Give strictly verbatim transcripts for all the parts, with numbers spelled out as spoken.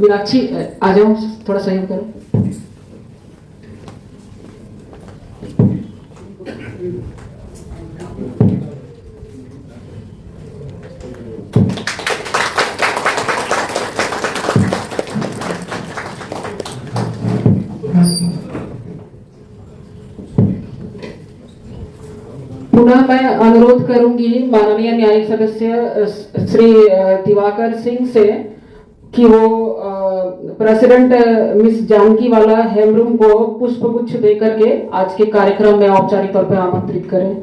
मीनाक्षी, आ जाओ, थोड़ा सहयोग करो। पुनः मैं अनुरोध करूंगी माननीय न्यायिक सदस्य, अ, श्री, अ, दिवाकर सिंह से कि वो, अ, प्रेसिडेंट, अ, मिस जानकी वाला हेमरुम को पुष्पगुच्छ दे करके आज के कार्यक्रम में औपचारिक तौर पर आमंत्रित करें।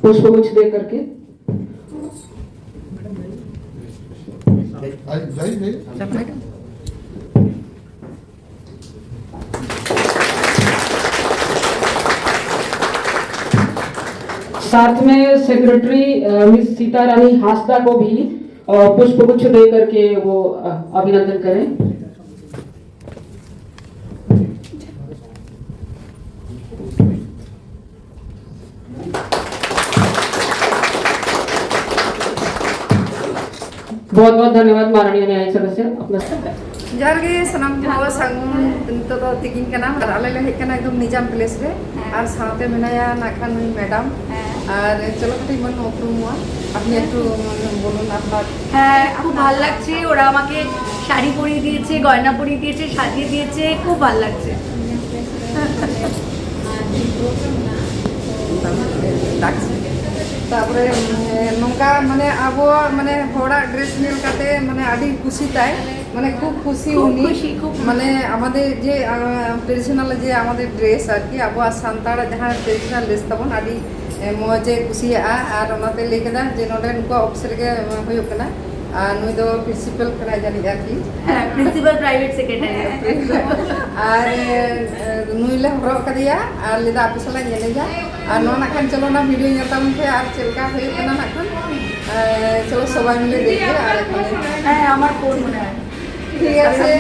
पुष्पगुच्छ दे करके। साथ में सेक्रेटरी, अ, मिस सीता रानी हांसदा को भी, अ, पुष्पगुच्छ दे करके वो, अ, अभिनंदन करें। बहुत बहुत धन्यवाद माननीय न्यायिक सदस्य, अपना। ᱡᱚᱦᱟᱨ ᱜᱮ ᱥᱟᱱᱟᱢ ᱠᱚ, ᱥᱟᱹᱜᱩᱱ ᱱᱤᱛᱚᱜ ᱫᱚ ᱛᱤᱠᱤᱱ ᱠᱟᱱᱟ ᱟᱨ ᱟᱞᱮ ᱞᱮ ᱦᱮᱡ ᱠᱟᱱᱟ ᱮᱠᱫᱚᱢ ᱱᱤᱡᱟᱢ ᱯᱞᱮᱥ ᱨᱮ᱾ ᱟᱨ ᱥᱟᱶᱛᱮ ᱢᱮᱱᱟᱭᱟ ᱱᱟᱜ ᱠᱷᱟᱱ ᱱᱩᱭ ᱢᱮᱰᱟᱢ᱾ ᱟᱨ ᱪᱚᱞᱚ ᱠᱟᱹᱴᱤᱡ ᱵᱚᱱ ᱩᱯᱨᱩᱢᱚᱜᱼᱟ᱾ আপনি একটু, উম, বলুন আপনার। হ্যাঁ, খুব ভালো লাগছে। ওরা আমাকে শাড়ি পরিয়ে দিয়েছে, গয়না পরিয়ে দিয়েছে, সাজিয়ে দিয়েছে, খুব ভালো লাগছে। ᱛᱟᱨᱯᱚᱨᱮ, ᱩᱸ, ᱱᱚᱝᱠᱟ ᱢᱟᱱᱮ ᱟᱵᱚᱣᱟᱜ ᱢᱟᱱᱮ ᱦᱚᱲᱟᱜ ᱰᱨᱮᱥ ᱧᱮᱞ ᱠᱟᱛᱮ ᱢᱟᱱᱮ ᱟᱹᱰᱤ ᱠᱩᱥᱤ ᱛᱟᱭ, ᱢᱟᱱᱮ ᱠᱷᱩᱵ ᱠᱩᱥᱤ ᱩᱱᱤ। খুশি, খুব খুশি। মানে আমাদের যে, আহ, ট্রেডিশনাল যে আমাদের ড্রেস আর কি, ᱟᱵᱚᱣᱟᱜ ᱥᱟᱱᱛᱟᱲᱟᱜ ᱡᱟᱦᱟᱸ ᱴᱨᱮᱰᱤᱥᱚᱱᱟᱞ ᱰᱨᱮᱥ ᱛᱟᱵᱚᱱ, ᱟᱹᱰᱤ, ᱮ, ᱢᱚᱡᱽ ᱮ ᱠᱩᱥᱤᱭᱟᱜᱼᱟ᱾ ᱟᱨ ᱚᱱᱟᱛᱮ ᱞᱟᱹᱭ ᱠᱮᱫᱟ ᱡᱮ ᱱᱚᱰᱮ ᱱᱩᱠᱩᱣᱟᱜ ᱚᱯᱷᱤᱥ ᱨᱮᱜᱮ, ᱮ, ᱦᱩᱭᱩᱜ ᱠᱟᱱᱟ᱾ ᱟᱨ ᱱᱩᱭ ᱫᱚ ᱯᱨᱤᱱᱥᱤᱯᱟᱞ ᱠᱟᱱᱟᱭ ᱡᱟᱹᱱᱤᱡ ᱟᱨᱠᱤ᱾ ᱦᱮᱸ, ᱯᱨᱤᱱᱥᱤᱯᱟᱞ ᱯᱨᱟᱭᱵᱷᱮᱴ ᱥᱮᱠᱨᱮᱴᱟᱨᱤ᱾ ᱟᱨ, ᱮ, ᱱᱩᱭ ᱞᱮ ᱦᱚᱨᱚᱜ ᱠᱟᱫᱮᱭᱟ ᱟᱨ ᱞᱟᱹᱭᱫᱟ ᱟᱯᱮ ᱥᱟᱞᱟᱜ ᱤᱧ ᱮᱱᱮᱡᱟ᱾ ᱟᱨ ᱱᱚᱣᱟ ᱱᱟᱜ ᱠᱷᱟᱱ ᱪᱚᱞᱚ ᱚᱱᱟ ᱵᱷᱤᱰᱤᱭᱳ ᱧᱮᱞ ᱛᱟᱵᱚᱱ ᱯᱮ ᱟᱨ ᱪᱮᱫ ᱞᱮᱠᱟ ᱦᱩᱭᱩᱜ ᱠᱟᱱᱟ ᱱᱟᱜ ᱠᱷᱟᱱ᱾ ᱮ, ᱪᱚᱞᱚ ᱥᱚᱵᱟᱭ ᱢᱤᱞᱮ ᱫᱮᱠᱷᱮ ᱟᱨ ᱮᱠᱷᱟᱱᱮ᱾ ᱦᱮᱸ, ᱟᱢᱟᱨ ᱯᱷᱳᱱ ᱢᱮᱱᱟᱜᱼᱟ᱾ ᱴᱷᱤᱠ ᱟᱪᱷᱮ᱾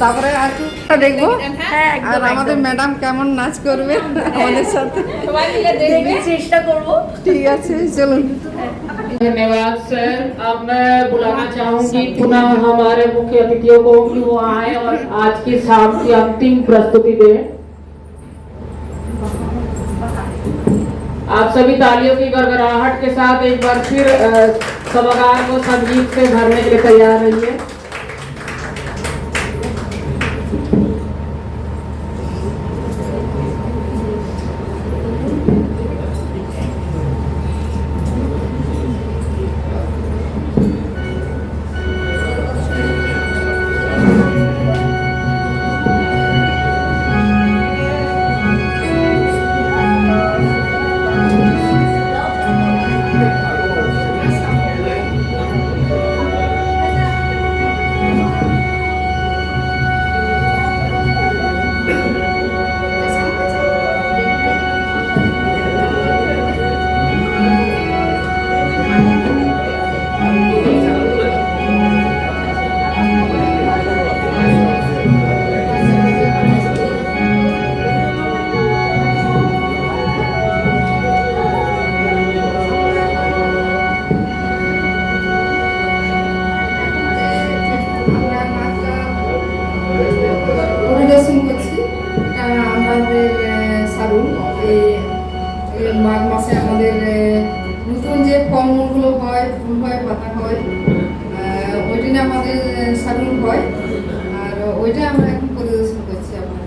তারপরে আর কি দেখবো। হ্যাঁ, একদম, আর আমাদের একদম। ম্যাডাম কেমন নাচ করবে আমাদের সাথে। দেখি, চেষ্টা করব। ঠিক আছে, চলুন। धन्यवाद सर। अब मैं बुलाना चाहूंगी पुनः हमारे मुख्य अतिथियों को कि वो आए और आज की शाम की अंतिम प्रस्तुति दें। आप सभी तालियों की गड़गड़ाहट के साथ एक बार फिर, अ, सभागार को संगीत से भरने के लिए तैयार रहिए। আমরা নাচটা পরিদর্শন করছি। এটা আমাদের, আহ, সারুন। এই, এই মাঘ মাসে আমাদের, আহ, নতুন যে ফলমূলগুলো হয়, ফুল হয়, পাতা হয়, আহ, ওইটা নিয়ে আমাদের, আহ, সারুন হয়। আর ওইটা আমরা এখন পরিদর্শন করছি আপনাদের।